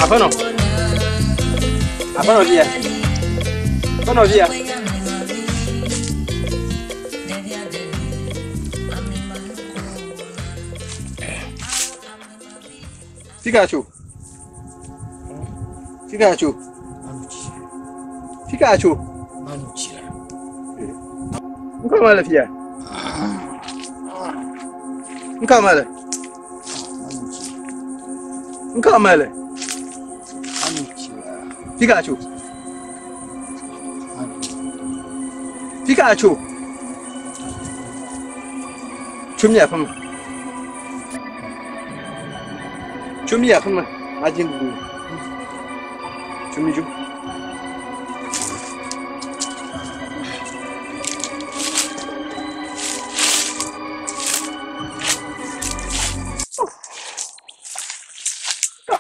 Aƒenɔ. Aƒenɔ via. Aƒenɔ via. Fika tso. Fika tso. Fika tso. Ŋkɔ ma le fia. Ŋkɔ ma le. Ŋkɔ ma le. Fika tso. Fika tso. Tso mi aƒeme. Tso mi aƒeme. Madzi nuɖuɖu. Tso mi dzo.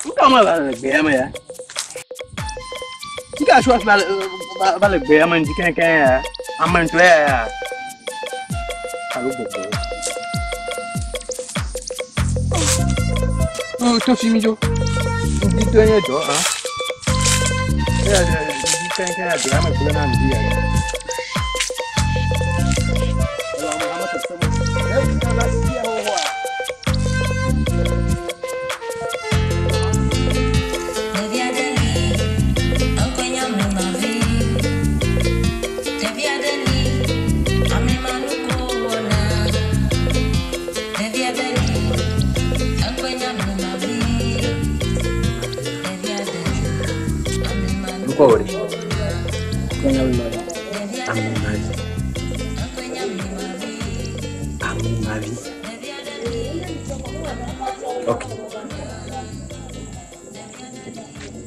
Ŋka ma va le gbea me ya. Ŋka tso va le va le gbea me ŋdi keŋkeŋ ya. Ame ŋutɔ ya ya. Alo gbɔgbɔ. To to fi mi dzo. Ŋdi to nye dɔ hã. Eya ŋdi keŋkeŋ ya gbea me gblẽ na ŋdi ya. Ɖevi aɖe li, eŋkɔe nye Amemavi. Ɖevi aɖe li, amemanuko wɔna. Ɖevi aɖe li, eŋkɔe nye Amemavi. Ɖevi aɖe li, amemanuko Ŋkɔ wò ɖe? Ŋkɔe nye Amemavi. Ɖevi aɖe li, Amemavi. eŋkɔe nye Amemavi. Amemavi. Ɖevi aɖe li, Ok.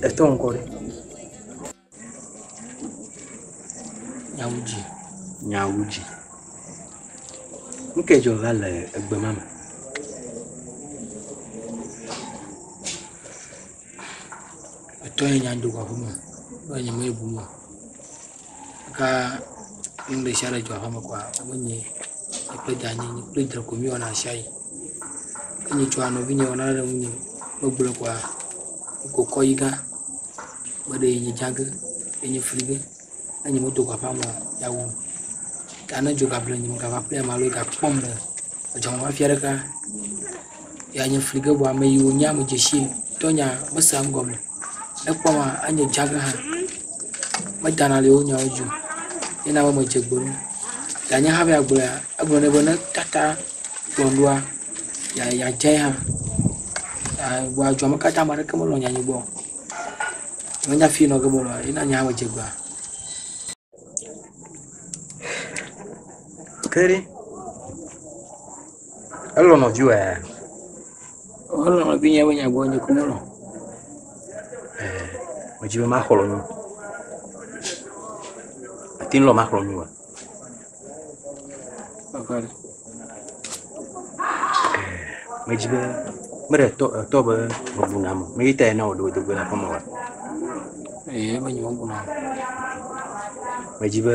Etɔ ŋkɔ ɖe? Nyawudzi. Nyawudzi. Nu kae dzɔ va le egbe ma me? Etɔ nye nya do go aƒeme be nye me bu mo. Ka nu ɖe sia ɖe dzɔ aƒeme koa menye nye kple danye nye kple dre ko míewɔna ɣe sia ɣi. Ke nyitsɔa nɔvinye wɔna ɖe ŋunye megblɔe koa ko kɔ yi gã be ɖe nye dza ge ɖe nye fli ge ne nye medo go aƒea mea ya wum. Ta ne dzo gable nye megava ƒle ame alo gakpɔm le edzɔme ƒe afi ɖeka ya nye fli ge vɔa ame yiwo nye ame dzesi tɔnya mesea nu gɔme o. Ne ekpɔm enye dza ge hã medana le yewo nyawo dzi o. Ye na be medze gbe nu. Danye hã va yi gblɔe egblɔ nɛ be ne tata kplɔm ɖoa ya yeadze hã. Vɔa dzuame katã ame aɖeke melɔ̃ nyanye gbɔ o. Menya fi nɔ ge mele o ye na nye hã medze gbea. Ke ɖe elɔ̃ nɔviwòa ya? Elɔ̃ nɔvinye be nya gbɔ nye ko melɔ̃. Medzi be maxlɔ̃ nu. Ate ŋu lɔ̃ maxlɔ̃ nu oa? Kaka ɖe. Medzi be meɖe tɔ etɔ be mebuna ame o. Meyi ta na wò ɖe wò dogbe le aƒeme oa? Ee, be nye mebuna o. Medzi be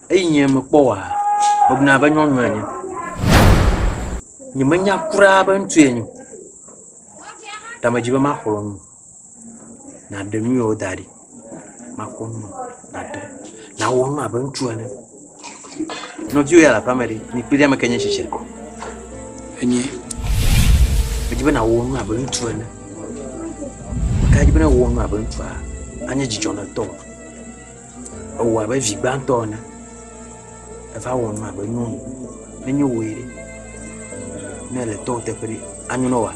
eyi nye mekpɔ oa, mebuna be nyɔnu enye. Nyemenya kura be ŋutsu enye o. Ta medzi be maxlɔ̃ nu. Nàɖe nu yawo da ɖi. Makɔ nu nàɖe. Nàwɔ nu abe ŋutsu ene. Nɔviwò ya le aƒea me ɖe, mi kpli ɖe ame ke nye tsitsia. Enye. Medzi be nàwɔ nu abe ŋutsu ene. Meka dzi be ne èwɔ nu abe ŋutsua, anye dzidzɔ na tɔwò. Ewɔ abe vi gbãtɔ ene. Eva wɔ nu abe nyɔnu. Nenye wòe ɖe, ne ele tɔwò teƒe ɖe, anyo na wòa?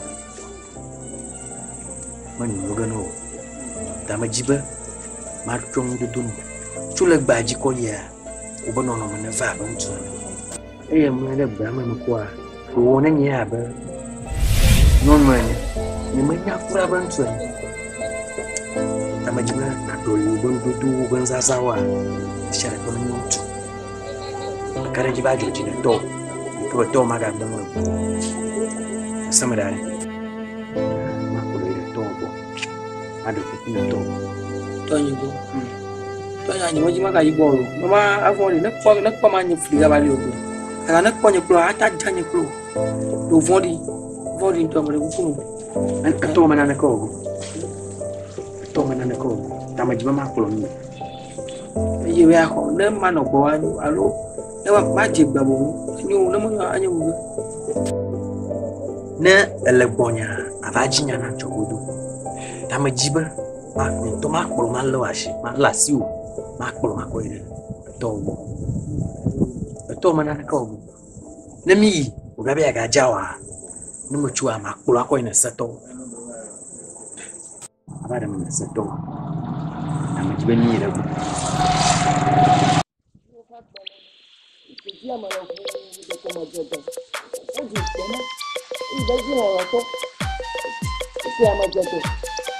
Menyo ge na wò o. Ta medzi be matrɔ nudodo nu tso le gbea dzi kɔ yia, wobe nɔnɔme neva abe ŋutsu ene. Eye mlɔe ɖe gbea me mekpɔa, wòwɔ ne nye abe nyɔnu ene. Nyemenya kura be ŋutsu ene. Ta medzi be nàɖɔli wobe nudodowo, wobe nuzazãwoa, ɖe sia ɖe ƒe menye ŋutsu. Meka ɖe edzi be adzɔ dzi ne tɔwò yi ke be tɔwò magagbe nu le gbɔwò o. Ese me ɖa ɖe. Makplɔe ɖe tɔwò gbɔ. Maɖe kuku ne tɔwò. Tɔnye gbɔ. Tɔnye nye medzi magayi gbɔ o. Mama evɔ ɖi ne kpɔ ne kpɔ ma nye fli gava li o. Gake ne kpɔ nye kplɔ ata dza nye kplɔ. Ɖo vɔ̃ɖi vɔ̃ɖi ŋutɔ meɖe kuku no. Etɔwò me naneke o. Naneke o. Ta medzi be makplɔ nu. Eye be axɔ ne manɔ gbɔ anyo alo ne madze gbe boŋ enyo ne menyo anyo wu. Ne ele gbɔnya ava dzi nya na tsɔ godo. Ta medzi be ma ŋutɔ makplɔ malé wò asi malé asi wò makplɔ makɔ yi ɖe etɔwò gbɔ. Etɔwò me naneke wɔ o. Ne mi yi wòga be yeagadza oa, ne metsoa makplɔ akɔ yi ne setɔwo. Ava ɖe me ne setɔwo. Ta medzi be mi yi ɖe gbɔ.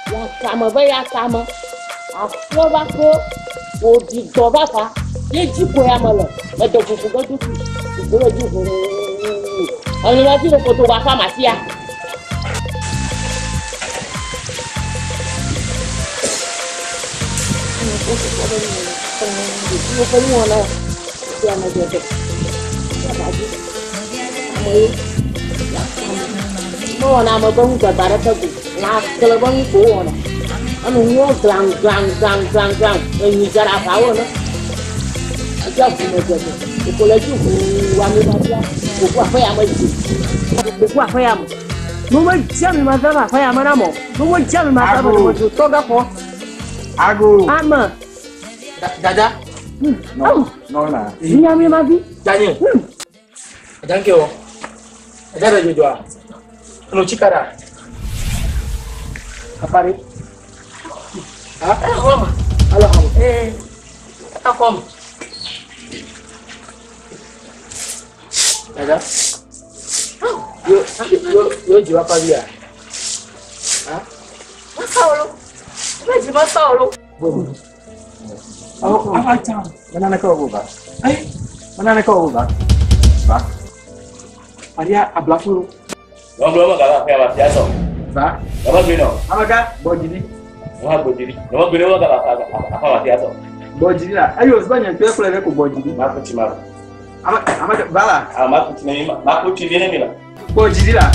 Yakame be yakame, aƒe va ke wòɖi dɔ va fa, ye dzi ko ya me le, mede fufu ge tutu, fufu le dzi ʋuu. Enu la fi ɖe koto va fa masia. Ɖeviwo ƒe nuwɔna sia me dzɔdzɔ. Amewo mewɔna ame ƒe nugbagba ɖeke go. Lã kle ƒe nu ko wowɔna. Enu ŋuwo glaŋ glaŋ glaŋ glaŋ glaŋ enyi dza ɖe aʋawo ene. Edze ʋu me dzɔdzɔ. Wòko le edzi ʋuu ame va fia. Gbogbo aƒe ya me dzi. Gbogbo aƒe ya me. No me dzi ame ma va aƒe ya me na mɔ. No me dzi ame ma va me dzo tɔ ga xɔ. Ago. Ame. Dada. No. No na. Nyame ma vi. Danye. Ajanke o. Aja ɖe dzodzɔa. Eno tsika ɖa. Apari. Ha? Alo hame. Eh. Akɔm. Dada. Yo yo yo dzi wa pavia. Ha? Masawolo. Me dzi masawolo. Bobo. Awo afa tsã. Mana neke wɔ va. Ayi. Mana neke wɔ va. Va. Paria ablafolo. Nɔgblɔ me gava aƒea ma fia sɔ. Va. Nɔmɔ gbe nɔ. Amega gbɔ dzi ɖi. Nɔmɔ gbe dzi ɖi. Nɔmɔ gbe ne wo gava aƒea ma fia sɔ. Gbɔ dzi ɖi la. Eyi wòzɔ nye ŋutɔ kple ɖe ko gbɔ dzi ɖi. Ma ku tsi ma. Ame ame va la. Ah ma ku tsi ne mi ma ku tsi vi ne mi la. Gbɔ dzi ɖi la.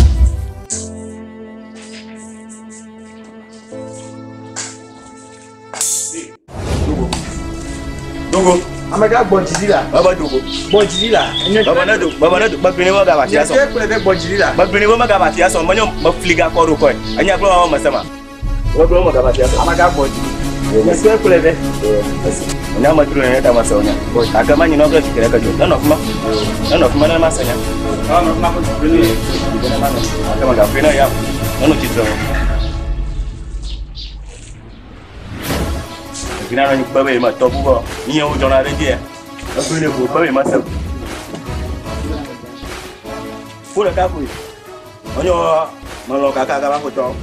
Dogo. Amega gbɔ dzi ɖi la. Baba dogo. Gbɔ dzi ɖi la. Baba ne do baba ne do gbegbe ne wo gava fia sɔ. Nye ŋutɔ kple ɖe gbɔ dzi ɖi la. Gbegbe ne wo gava fia sɔ. Menyo me fli ga kɔ ɖo kɔe. Enya gblɔ ma me sema. Gbegbe wo gava fia sɔ. Amega gbɔ dzi ɖi. Nye ŋutɔ kple ɖe. Nya me dro ne ta ma se nya. Gake ma nyi nɔ kple tsikere ke dzo. Nenɔ fima. Nenɔ fima ne ma se nya. Gake me gaƒoe ne ya. Nenɔ tsitre o. Gina nɔ nyi kpe be ma tɔ bu bɔ. Nye wo dzɔna ɖe dzia. Ekpe ne bu kpe be ma se. Ƒo ɖeka koe. Menyo melɔ kaka gava ƒo tɔ.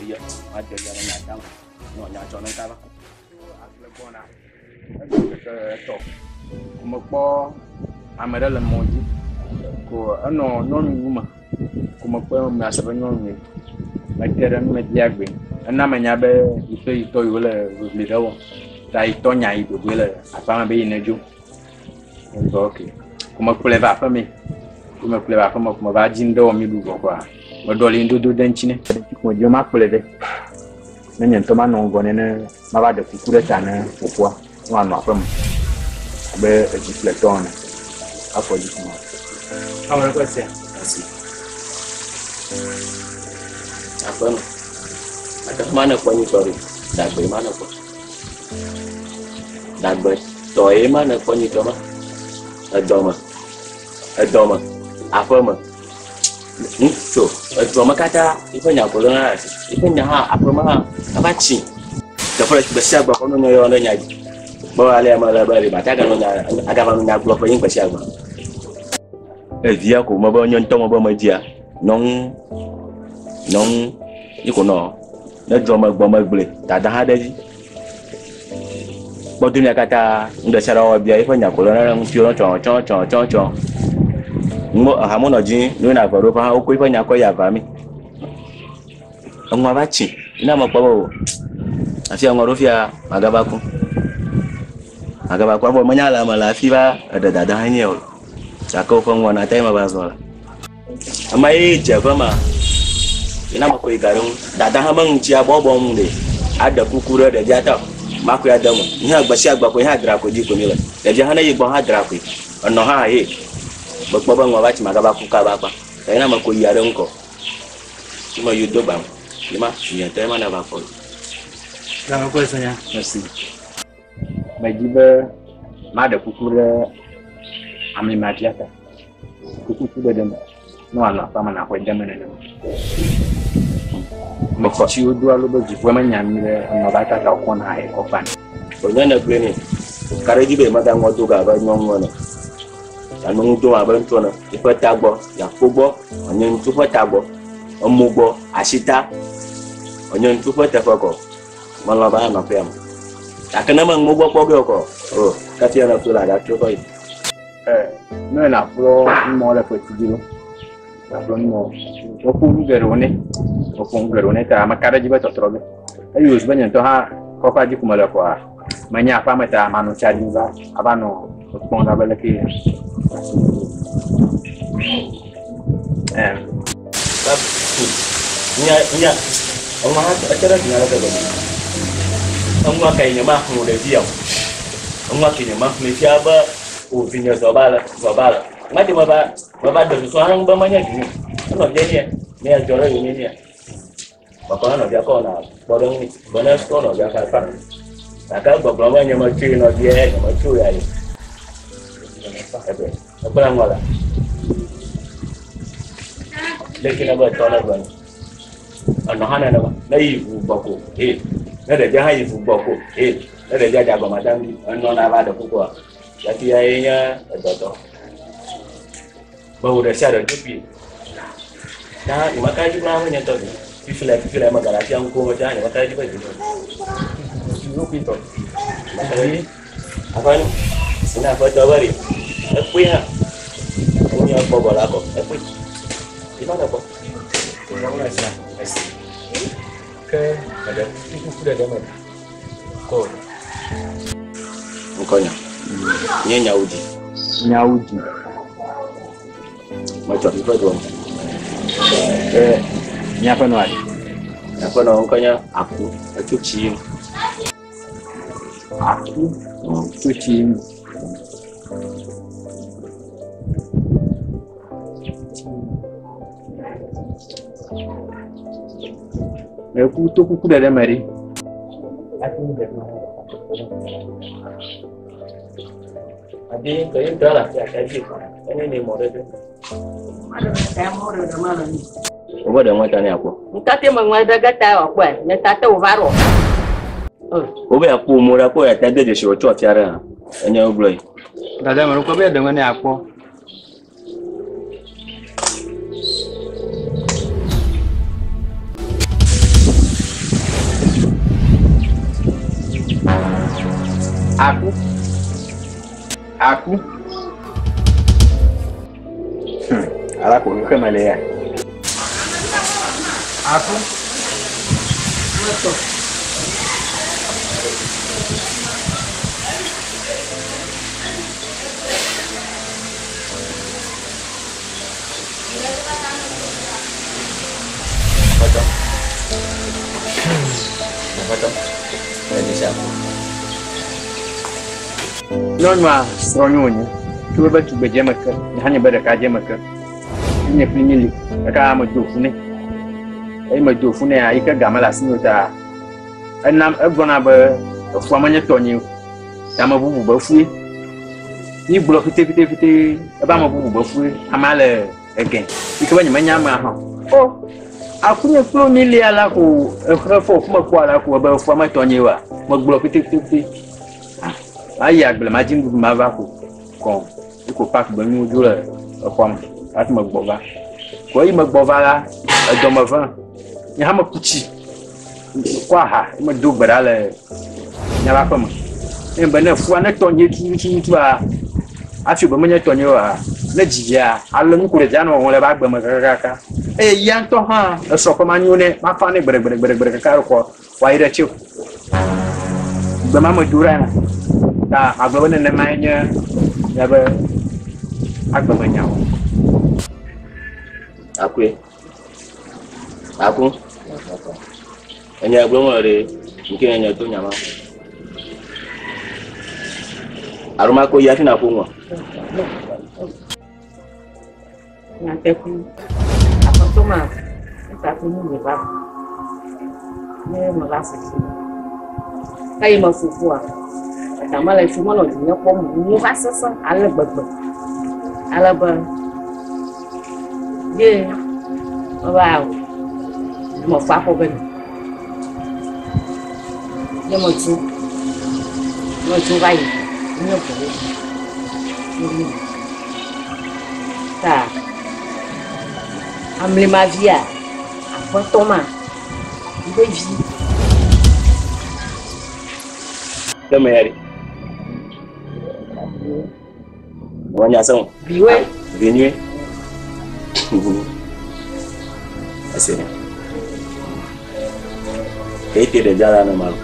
Eya, ma dze ya ne nya dam. Nɔ nya tsɔ ne kaba. Agble gbɔna. Eke etɔ. Mekpɔ ame ɖe le mɔ dzi. Ko enɔ nyɔnu me. Ko mekpɔ ame ase be nyɔnu ye. Mete ɖe nu mebia gbe. Ena menya be yitɔ yitɔ yiwo le ʋiʋli ɖe wɔm. Ta yitɔ nya yi dogoe le aƒea me be yi ne dzo. Ŋgɔ ok. Ko mekplɔe va aƒeme. Ko mekplɔe va aƒeme ko meva dzi ŋɖe wɔ mi ɖu vɔ koa. Meɖɔli ŋdodo de ŋuti nɛ. Ko medzi be makplɔe vɛ. Ne nye ŋutɔ manɔ ŋgɔ nɛ ne mava ɖe kuku ɖe ta ne fofoa ne wòanɔ aƒeme abe edziƒletɔ ene. Afɔ dzi kuma. Ame ɖe ƒe sia. Asi. Aƒeme. Ate ma ne kpɔ nyitɔ ɖe. Dagbe ma ne kpɔ. Dagbe tɔ ye ma ne kpɔ nyitɔ ma. Edɔme. Edɔme. Aƒeme. Ŋutsu. Edɔme katã eƒe nya ko lɔna ɖe asi. Eƒe nya hã aƒeme hã ava tsi. Teƒe ɖe gbe sia gbe kɔ nɔ yɔ ɖe nya dzi. Be alea me le be ɖe mate aganɔ nya agava nɔ nya gblɔ ƒe nyi gbe sia gbe. Evia ko me be nye ŋutɔ me be medzia. Nyɔnu nyɔnu yi ko nɔ ne dzɔ me gbɔ megble dada hã ɖe edzi. Kpɔdonya katã nu ɖe sia ɖe wɔwɔ bia eƒe nya ko lɔna ɖe ŋuti tsɔ tsɔ tsɔ tsɔ tsɔ. Ŋgɔ ehame nɔ dzi nu yina ave ɖo ƒe hã wokɔ eƒe nya kɔ yi avea me. Eŋua va tsi ne ame kpɔ be o afi eŋua ɖo fia magava ku. Magava ku evɔ menya le eme le afi va eɖe dada hã nye o. Gake woƒe ŋuwɔna ta ye meva zɔ le. Ame ye dze ƒe ma. Yina me koe ga ɖe ŋu. Dada hã me ŋutia bɔbɔ ŋu ɖe. Aɖe kuku ɖe ɖevia ta. Makoe ade me. Nye hã gbe sia gbe koe hã dra koe dzi koe mi le. Ɖevia hã ne yi gbɔ hã dra koe. Enɔ hã he. Mekpɔ be ŋua va tsi magava ku kaba akpa. Yina me koe yia ɖe ŋkɔ. Me yi do gbam. Yima nye ŋutɔ yema ne va kpɔ. Dama koe senya. Merci. Medzi be maɖe kuku ɖe amlimavia ta. Kuku ɖeɖe me. Ne wòanɔ aƒea me naxɔe de eme nenema. Ame tsitsiwo do alo be dziƒoe menya nyui ɖe enɔ va tata wokɔna hɛ kɔ kpana. Wònye ne gblɔe nɛ. Ka ɖe edzi be megaŋɔ do ga abe nyɔnu ene. Yeanɔ nu dom abe ŋutsu ene. Yeƒe tagbɔ, yeakpo gbɔ, wòanye ŋutsu ƒe tagbɔ, emo gbɔ, asita, wòanye ŋutsu ƒe teƒe kɔ. Melɔ̃ be anɔ aƒea me. Gake ne meŋ gbɔ kpɔ ge o kɔ, o, kafi ne kpɔe la, aɖatrɔ kɔ yi. Ne nàkplɔ numɔ le ƒe dzi ɖo, nàkplɔ numɔ. Meƒo nu geɖewo nɛ, meƒo nu geɖewo nɛ ta meka ɖe edzi be tɔtrɔ ge. Eye wòzu be nye ŋutɔ hã kɔƒea dzi ko mele kɔa, menya aƒea me ta manɔ tsa ɖim va ava nɔ ekpɔm ɖa be leke Ɛm. Nya nya eŋua hã ete ɖe dzi aleke gbegbe. Eŋua ke nye maxlẽ ɖevia o. Eŋua ke nye maxlẽ fia be o vinye zɔ va le zɔ va le. Mate meva meva de susu hã be menye vinye. Enɔ via nye ne edzɔ ɖe yonye nye. Mekɔ na nɔvia kɔ na kpɔɖeŋu nɛ be ne srɔ̃ nɔvia kaka. Gake gbɔgblɔ be nye metsoe nɔvia nye metsoe ya ye. Ebe ekpla ŋua la. Leke ne be tɔ ne gbe no. Enɔ hã nenema. Ne yi ʋu gbɔ ko ee. Ne ɖevia hã yi ʋu gbɔ ko ee. Ne ɖevia dze agɔme ate ŋu enɔ na va ɖe kukua. Gake ya ye nye edɔdɔ. Be wò ɖe sia ɖe ɖokui. Ta nyemaka ɖe edzi kura be nye ŋutɔ vi. Fifi le fifi le megale afia ŋkuwo me tsã nyemaka ɖe edzi be vi nye. Ɖokuitɔ. Meka ɖe edzi. Aƒe nu. Si na aƒetɔ be ɖe. Ekpɔe hã. Wonye kpɔ bɔ la kɔ. Ekpɔe. Ima ne kpɔ. Ke meɖe kuku ɖe ɖe me. Kɔ. Ŋkɔnya. Nye nyawo di. Nyawo di. Metsɔ fiƒe doa. Ke míaƒe nɔa ɖe? Míaƒe nɔ ŋkɔ nye Aku. Etso tsi yim. Aku tso tsi yim. Meku to kuku ɖe ɖe me ɖi. Adi ke ye ŋutɔ le afi aka dzi enye ne mɔ ɖe ɖe. Wobe ɖe ŋua ta ne akpɔ. Ntate me ŋua ɖe ge ta wòakpɔe, nye tate wòva ɖo. Wobe akpɔ mo ɖe akpɔ ya ta de dzesi wòtsɔ afia ɖe hã. Enye wogblɔ yi. Dada me ɖokɔ be ɖe ŋua ne akpɔ. Aku. Aku. Ala ko xexe me le ya. Aku. Aƒetɔ. Aƒetɔ. Ɖe dzesi aku. Nyɔnua srɔ̃nye wònye tso eƒe tugbedze me ke, nye hã nye be ɖekadze me ke. Nye kpli míeli kaka medo fu nɛ. Eye medo fu nɛa, yi ke ga mele asinye o ta enam egblɔna be efua menye tɔnye o. Ta amebubu be fue. Mígblɔ fitefitefite ebe amebubu be fue. Amea le ege yi ke be nyemenya amea hã o. O akunye kple wo mília la ko exe fɔ fu mekpɔ la ko ebe efua metɔnye oa. Megblɔ fitefitefite. Ah, mayi agble madzi nuɖuɖu mava ko kɔn. Yi ko pak be nuwo dzo le exɔa me hafi megbɔ va. Ko eyi megbɔ va la, edɔ me vem. Nye hã meku tsi kɔ aha ye medo gbe ɖa le míaƒe aƒe me. Eye be ne fua ne tɔnye tututua hafi be menye tɔnye oa, ne dzidzea ale nu ko ɖevia nɔ wɔm le eƒe agbe me kakaka. Eye eya ŋutɔ hã esrɔ̃ ƒe manyo nɛ mafa nɛ gbeɖegbeɖegbeɖegbe kaka kɔ wòayi ɖe tsi. Gbe ma medo ɖa ta magblɔ be nenemae nye míaƒe agbemenyawo. Akɔe. Aku. Enya gblɔm wole ɖe ŋke nye to nyama. Alo mako yi hafi nàƒo nua? Nyateƒe, aƒetɔ ma, eta to nu me va. Ne me va fufu. Eye me fufua, eta mele fi menɔ dzinye kpɔm o. Nuwo va sesẽ ale gbegbe. Ale be ye meva mefa akɔ be ne. Ye metso, metso va yi nye ʋuwo. Ta amlimavia, aƒetɔ ma, be vi. Ke me ya ɖe. Wɔ nya se o. Viwoe. Vi nyuie. Ese. Ke ete ɖevia la nema lo.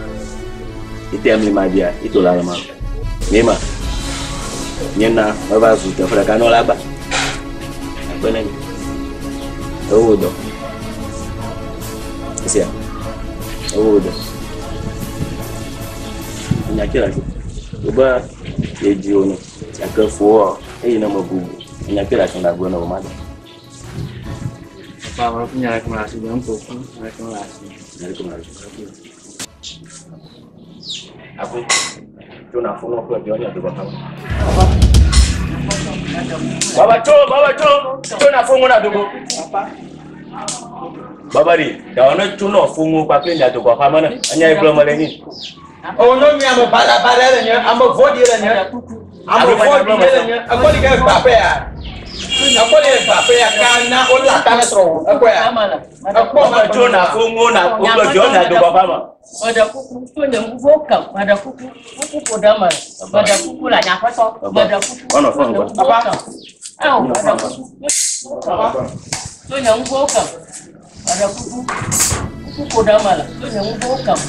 Ete amlimavia, ito la nema lo. Nema. Nye na meva zu teƒe ɖeka nɔ la gba. Akpe ne mi. Ewo dɔ. Esia. Ewo dɔ. Nya tse le asi. Wobe yedzi wo no. Gake foa eyi ne mebu nya tse le asi na gblɔ ne wo ma dɔ. Papa, nya ɖeke mele asi nye ŋkɔ ku nya ɖeke mele asi. Nya ɖeke mele asi. Aku. Tso na fo nɔ kple viwo nye dogo xama. Baba tso, baba tso, tso na fo ŋu na dogo. Baba ɖi, ɖawo ne tso nɔ fo ŋu kpakple nya dogo xama ne enya yi gblɔ mele nyi. O nyɔnu ame baɖabaɖa le nye, ame vɔ̃ɖi le nye, ame vɔ̃ɖi le nye. Ekɔ li ke gba ƒe ya, ekɔ li ke gba ƒe ya ka na wole ata ne srɔ̃wò. Ekɔ ya, ekpɔ Baba tso na fo ŋu na kple viwo nya dogo xama. Meɖe kuku tso nye ŋuwo kem, meɖe kuku, kuku ƒo ɖe eme, meɖe kuku le nye aƒetɔ, meɖe kuku Wɔnɔ tso fɔn nye gbɔ. ŋuwo kem. Ao, meɖe kuku tso nye ŋuwo kem, meɖe kuku, kuku ƒo ɖe eme le, tso nye ŋuwo kem,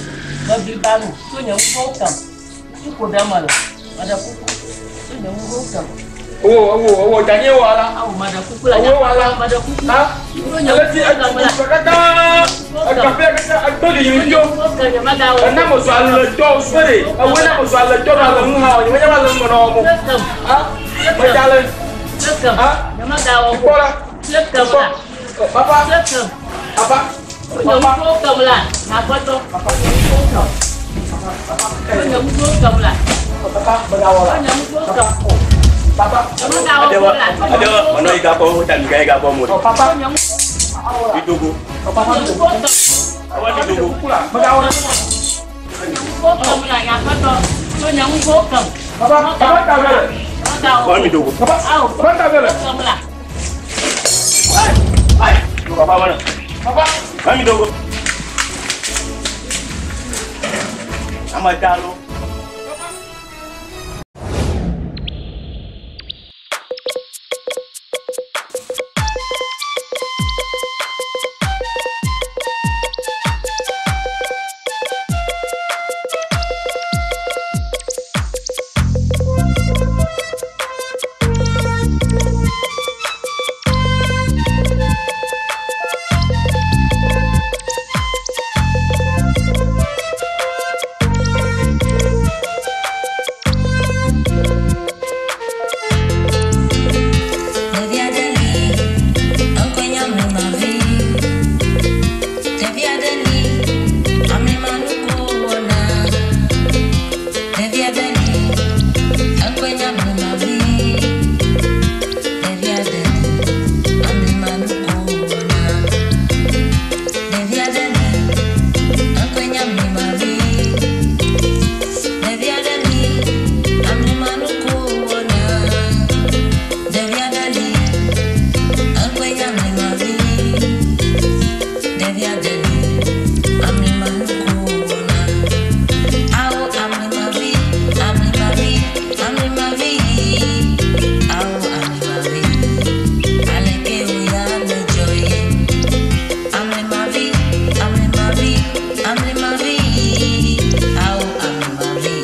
mebliba nu, tso nye ŋuwo kem, kuku ƒo ɖe eme le, meɖe kuku, tso nye ŋuwo kem. Owó owó owó danye wɔ la. Ao, meɖe kuku le nye Owó wɔ la. aƒetɔ, meɖe kuku, Ha? tso nye Ele ti ŋuwo kem la. etsɔ katã ekaƒe katã edo ɖi yi ŋutɔ. Ŋuwo kem, nyemegawɔ Ena mo zɔ ale tɔ sue ɖe. Ewo na mo zɔ ale tɔ na le ŋu hã o. Nye menye ma le ŋu nɔ mo. Kem, Ha? Medza le. kem, Ha? nyemegawɔ Kpɔ la. kem la. Papa. Kem. Papa. Nye ŋuwo kem la, aƒetɔ. Nye ŋuwo kem la. Papa, megawɔ la. Nye ŋuwo kem. Papa. Nyemegawɔ Adewa, la. adewa, menɔ yi gakpɔ wo ta mi ga yi gakpɔ mo ɖe. Papa. Nye Mi dogo. Papa. ŋuwo kem. Awa mi dogo. Megawɔ la. Nye ŋuwo kem la, nye aƒetɔ. Nye ŋuwo kem. Papa. Papa ta vɛ le. Nyemegawɔ Wa mi dogo. Papa. Ao, Papa ta vɛ le. kem la. Dogo papa mana. Papa. Wa mi dogo. Ama dalo. Ɖevi aɖe li, eŋkɔe nye Amlimavi. Ɖevi aɖe li, amlimanuko wɔna. Ɖevi aɖe li, eŋkɔe nye Amlimavi. Ɖevi aɖe li, amlimanuko wɔna. Ɖevi aɖe li, eŋkɔe nye Amlimavi. Ɖevi aɖe li, amlimanuko wɔna. Ɖevi aɖe li, eŋkɔe nye Amlimavi. Ɖevi aɖe li, amlimanuko wɔna. Awo Amlimavi, Amlimavi, Amlimavi. Awo Amlimavi, aleke wo ya le dzɔ ye? Amlimavi, Amlimavi, Amlimavi. Awo Amlimavi,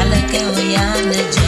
aleke wo ya le dzɔ